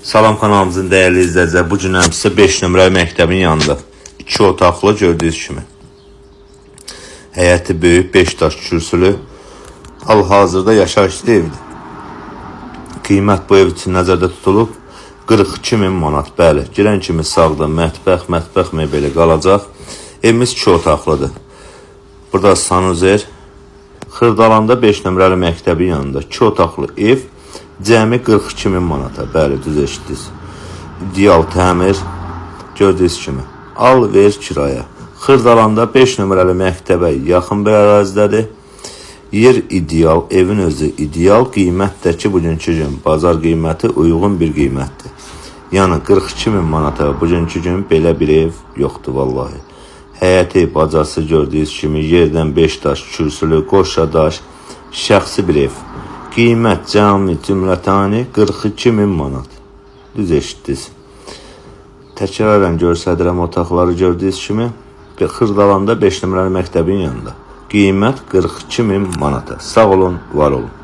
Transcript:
Salam kanalımızın dəyərli izləyicilər. Bu gün sizə 5 nömrəli məktəbin yanında 2 otaqlı gördüyünüz kimi. Həyəti böyük 5 daş kürsülü hal-hazırda yaşayışlı evdir. Qiymət bu ev üçün nəzərdə tutulub 42 min manat. Bəli, girən kimi sağda mətbəx, mətbəx mebeli qalacaq. Evimiz 2 otaqlıdır. Burada sanuzer. Xırdalanda 5 nömrəli məktəbin yanında 2 otaqlı ev cəmi 42 min manata. Bəli, düz eşitdiniz. İdeal təmir gördüyünüz kimi. Al ver kiraya. Xırdalanda 5 nömrəli məktəbə yaxın bir ərazidədir. Yer ideal, evin özü ideal, qiymət də ki, bugünkü gün bazar qiyməti uyğun bir qiymətdir. Yəni 42 min manata bugünkü gün belə bir ev yoxdur vallahi. Həyəti, bacası gördüyünüz kimi yerdən 5 daş, kürsülü, qoşa daş, şəxsi bir ev. Qiymət cəmi cümlətani 42 min manat. Düz eşitdiniz. Təkrarən göstərirəm otaqları gördüyünüz kimi. Xırdalanda 5 nömrəli məktəbin yanında. Qiymət 42 min manata. Sağ olun, var olun.